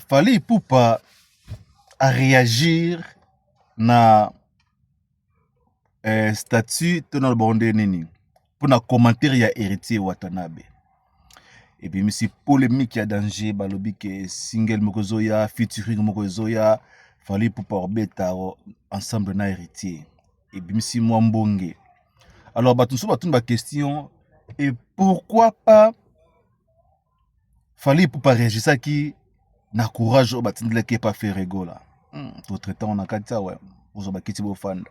Fally Ipupa a réagir na statut to na lobango nde nini mpona commentaire ya Héritier Watanabe. Ebimisi polémique ya danger. Balobi ke single moko ezoya, featuring moko ezoya, Fally Ipupa obeta ensemble na Héritier. Ebimisi mwa mbonge. Alors bato mosusu batuni baquestion: et pourquoi pas Fally Ipupa réagisaki na courage oyo batindelaki epa Ferre Gola? Totraite na kati awa. Bozwa bakiti, bofanda.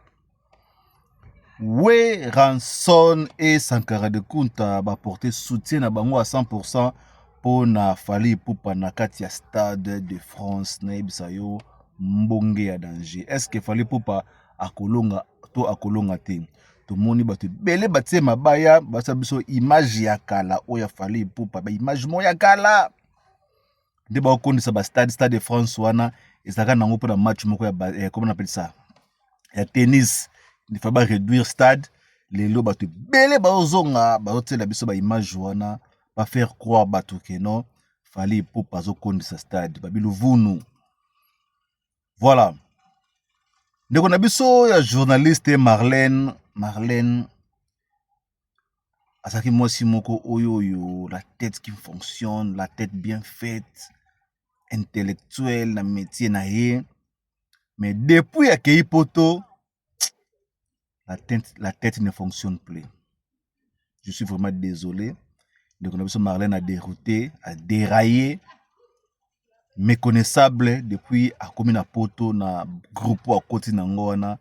Werrason et Sankara de Kunta baporte soutien na bango à 100% mpo na Fally Ipupa na kati ya Stade de France. Nayebisa yo, mbonge ya danger. Est ce que Fally Ipupa akolonga to akolonga te? Tomoni bato ebele batie mabaya, basala biso image ya kala oyo ya Fally Ipupa, baimage moko ya kala nde bakokondisa bastade. Stade de France wana ezalaka nango mpona match moko ya comment on appelle ça, ya tennis. Il faut baréduire stade. Lelo bato ebele bazozonga, bazotiela biso baimage wana, bafaire croire bato ke non, Fally Ipupa azokondisa stade babiluvunu. Voilà, ndeko na biso ya journaliste Marlène. Marlène azalaki mwasi moko oyo la tête qui fonctionne, la tête bien faite, intellectuelle na métier na ye. Mais depuis akei Poto, la tête ne fonctionne plus. Je suis vraiment désolé. Ndeko na biso Marlène a dérouté, a déraillé, méconnaissable depuis akomi na Poto, na groupe oyo akoti nango wana.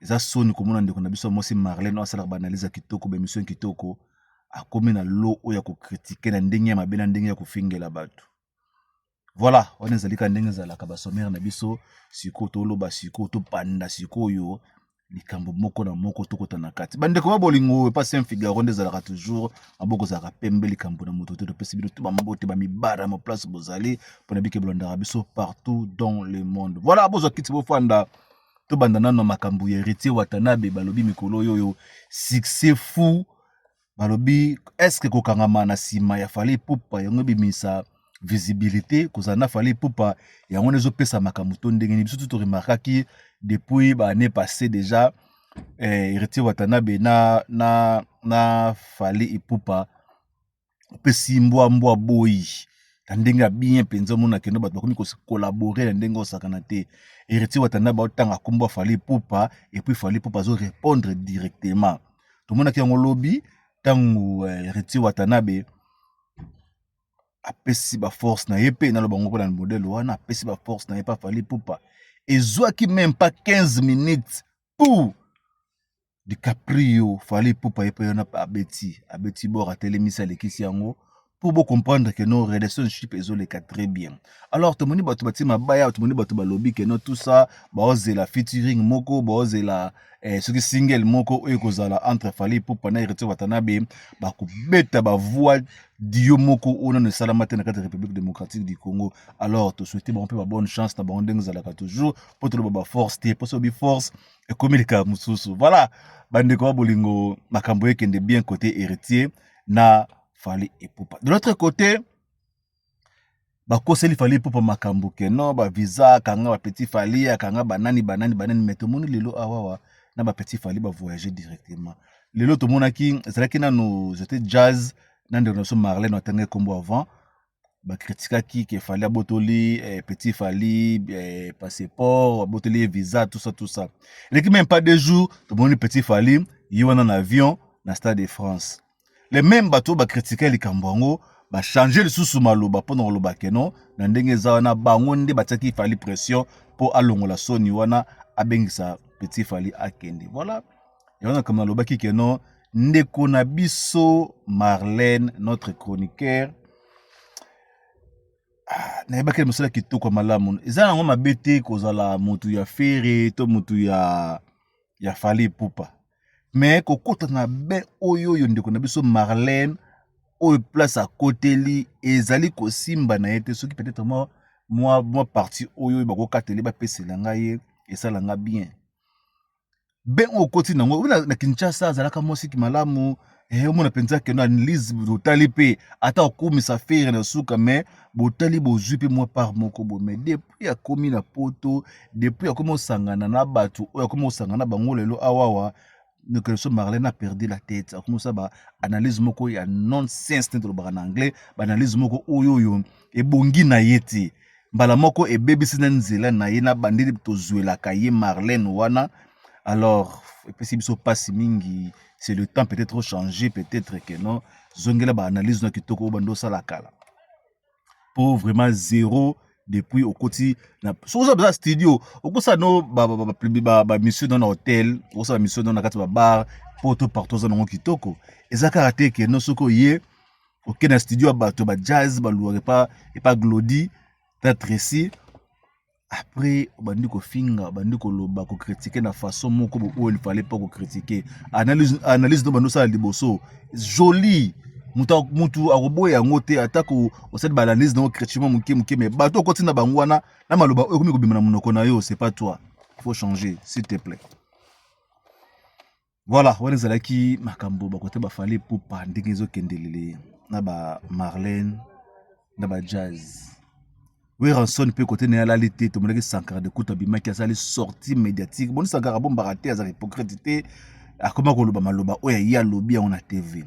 Eza soni komona ndeko na biso mwasi Marlène oyo asalaka baanalyse ya kitoko, baémission kitoko, akomi na lo oyo ya kocritiquer na ndenge ya mabe, na ndenge ya kofingela bato. Voilà, wana ezali kaka ndenge ezalaka basommaire na biso. Sikoyo toloba, sikoyo topanda, sikoyo likambo moko na moko tokota na kati. Bandeko ba bolingo, epa Saint Figaro nde ezalaka toujours maboko ezalaka pembe, likambo na moto te. Topesi bino to bambote bamibara mo place bozali, mpona bike bolandaka biso partout dans le monde. Voilà, bozwa kiti, bofanda. Tobanda nano makambo ya Héritier Watanabe. Balobi mikolo oyo succès fou. Balobi, est-ce kokangama na nsima ya Fally Ipupa yango ebimisa visibilité? Kozala na Fally Ipupa yango wana ezopesa makambo to ndenge nini? Biso tu toremarquaki depuis baannée passée déjà, Héritier Watanabe na Fally Ipupa opesi mbwa mbwa boyi na ndenge ya bien mpenza. Omona kendo bato bakomi kocollaborer na ndenge osakana te. Héritier Watanabe aotanga nkombo ya Fally Ipupa et puis Fally Ipupa azorépondre directement. Tomonaki yango lobi ntango Héritier Watanabe apesi baforce na ye mpe naloba ngo mpona modèle wana, apesi baforce na ye mpe Fally Ipupa. Ezwaki même pas 15 minutes pour DiCaprio, Fally Ipupa ye mpe wana abeti bor, atelemisi, alekisi yango pour bocomprendre que no relationship ezoleka très bien. Alors tomoni bato batie mabaya, tomoni bato balobi ke no, tout ça baozela featuring moko, baozela soki single moko oyo ekozala entre Fally Ipupa na Héritier Watanabe. Bakobeta bavoix duo moko oyo nano esalama te na kati ya République démocratique du Congo. Alors tosouhaite bango mpe babonne chance na bango ndenge ezalaka toujours, mpo toloba baforce te, mpo soki force ekomi likambo mosusu. Voilà, bandeko ba bolingo, makambo ekende bien côté Héritier na Fally Ipupa. De l'autre côté, bakoseli Fally Ipupa makambo ke non, bavisa akanga bapetit Fally, akanga banani banani banani. Mais tomoni lelo awawa na bapetit Fally bavoyage directement. Lelo tomonaki ezalaki nano jete jazz na ndeko na biso Marlène atanga ekombo avant. Bacritiquaki ke Fally abotoli petit Fally passeport, abotoli ye visa, tout ça, tout ça. Eleki même pas 2 jours, tomoni petit Fally ye wana na avion na Stade de France. Les mêmes bato oyo bacritiquer likambo yango bachange lisusu maloba mpona koloba ke non, na ndenge eza wana, bango nde batiaki Fally pression mpo alongola soni wana, abengisa petit Fally akende. Voilà, yango na nalobaki ke non, ndeko na biso Marlène, notre chroniqueur, nayebaki mosala kitoko ya malamu. Eza nango mabe te kozala motu ya Ferre to motu ya Fally Ipupa, mais kokota na be oyo ndeko na biso Marlène oyo place akoteli ezali kosimba na ye te. Soki peut-être mwa parti oyo bakokateli, bapesela ngai ye, esalanga bien. Ben oyo okoti nango na Kinshasa, azalaka mwasiki malamu. Omona mpenza keno analyse botali mpe ata okomisa Ferre na suka, mais botali bozwi mpe mwa part moko boye. Mais depuis akomi na Poto, depuis akomi osangana na bato oyo akomi osangana na bango lelo awawa, so Marlène a perdu la tête. Akomi osala baanalyse moko ya nonsense, nde tolobaka na anglais, baanalyse moko oyo ebongi na ye te. Mbala moko ebebisi na nzela na ye na bandeli tozwelaka ye Marlène wana. Alors epesi biso mpasi mingi. C'est le temps peut-être changer, peut-être que non, zongela baanalyse na kitoko oyo bando osala kala, po vraiment zéro. Depuis okoti na, soki oza studio, okosala no bamission no na hotel, okosala bamission no na kati ya babar, po to partout oza nango kitoko. Eza kaka te ke no soki oye, oke na studio ya bato bajazz, baluwaka epa Glodi ta Tracy, après obandi kofinga, obandi koloba, kocritiquer na façon moko oyo il fallait pas kocritiquer. Analyse no bandi osala liboso joli, mutu akoboya yango te. Atako osali baanalyse nango chrétiement moke moke, mais bato okoti na bango wana na maloba oyo ekomi kobima na monoko na yo, c'est pas toi. Il faut changer, s'il te plaît. Voilà, wana ezalaki makambo bakote baFally Ipupa, ndenge ezokendelele na bamarlène na bajazz. Werrason mpe kote na ye alali te. Tomonaki Sankara de kuta abimaki, asali sortie médiatique. Boni, Sankara abombaka te, azala hypocrite te. Akoma koloba maloba oyo aye alobi yango na TV.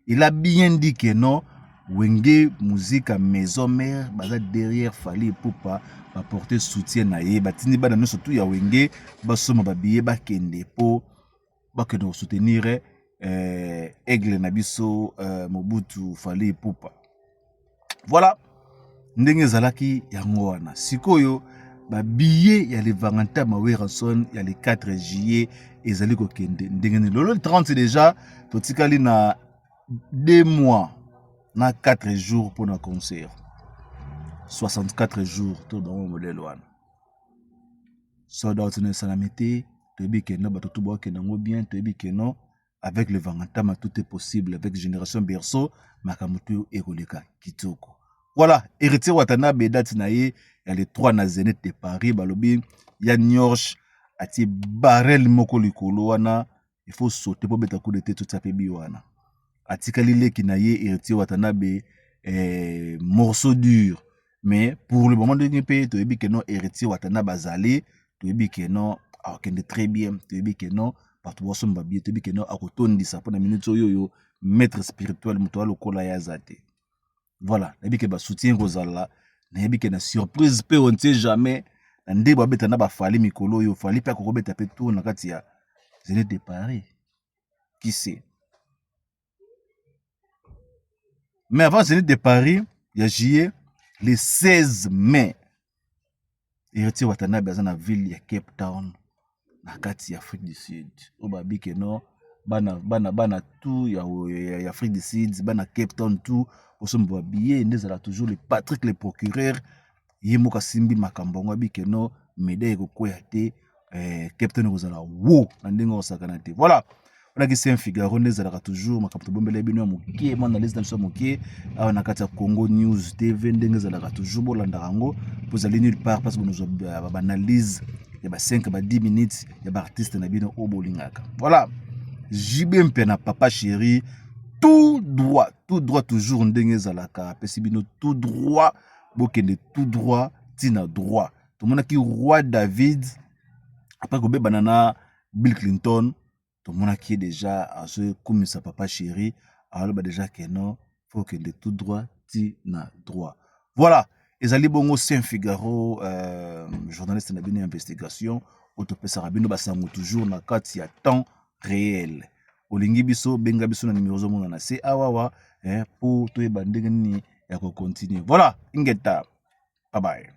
Il a bien dit que non, Wenge Musica Maison Mère baza derrière Fally Ipupa, baporte soutien na ye, batindi bana nyonso tu ya Wenge basomba babillet, bakende mpo bakende kosoutenir aigle na biso, Mobutu Fally Ipupa. Voilà ndenge ezalaki yango wana. Sikoyo babillet ya le Valentin Werrason ya le 4 juillet ezali kokende ndenge nini? Lelo 30 déjà, totikali na 2 mois na 4 jours mpona concert, 64 jours to bango modele wana. Sold out na esalami te. Toyebi keno bato tu bakokende yango bien. Toyebi keno avec le Vangantama tout est possible, avec Génération Berceau makambo to ekoleka kitoko. Voilà, Héritier Watanabe, date na ye ya le 3 na Zénith de Paris, balobi ya Nyorche atie barele moko likolo wana, il faut sauter mpo beta coup de tête, totia mpe bi wana. Atikali leki na ye Héritier Watanabe, morceau dur. Mais pour le moment, ndenge mpe toyebi ke non, Héritier Watanabe azali, toyebi ke non, akokende très bien. Toyebi ke non, bato basomba billet. Toyebi ke non, akotondisa mpona minute oyo maître spirituel, moto alokola ye aza te. Voilà, nayebi ke basoutien kozala, nayebi ke na surprise mpe on ne sait jamais na nde babeta na baFally mikolo oyo. Fally mpe akokobeta mpe tour na kati ya Zénith de Paris, qui sait? Mais avant Zénith de Paris ya juillet, le 16 mai, Héritier Watanabe aza na ville ya Cape Town na kati ya Afrique du Sud. Oyo babi ke non, bana bana bana tout ya Afrique du Sud, bana Cape Town tout osomba babillet. Nde ezala toujours le Patrick le procureur, ye moko asimbi makambo yango, abi ke non, médaille ekokwea te, Cape Town ekozala wo na ndenge osakana te. Voilà, wana Saint Figaro. Nde ezalaka toujours makambo tobombela bino ya moke, mwa analyse na biso ya moke awa na kati ya Congo News TV. Ndenge ezalaka toujours, bolandaka yango mpo ezali nulle part place bonozwa baanalyse ya ba 5 ba 10 minutes ya baartiste na bino oyo bolingaka. Voilà, JB mpe na Papa Chéri, tout droit, tout droit toujours. Ndenge ezalaka, apesi bino tout droit, bokende tout droit ntina droit. Tomonaki roi David après kobebana na Bill Clinton, tomonaki ye déjà azokumisa Papa Chéri, aloba déjà ke non, faut okende tout droit ti na droit. Voilà, ezali bongo Saint Figaro, journaliste na bino ya investigation oyo topesaka bino basango toujours na kati ya temps réel. Olingi biso, benga biso na nimero ozomona na se awawa, mpo toyeba ndenge nini ya kocontinue. Voilà, ingeta, bye bye.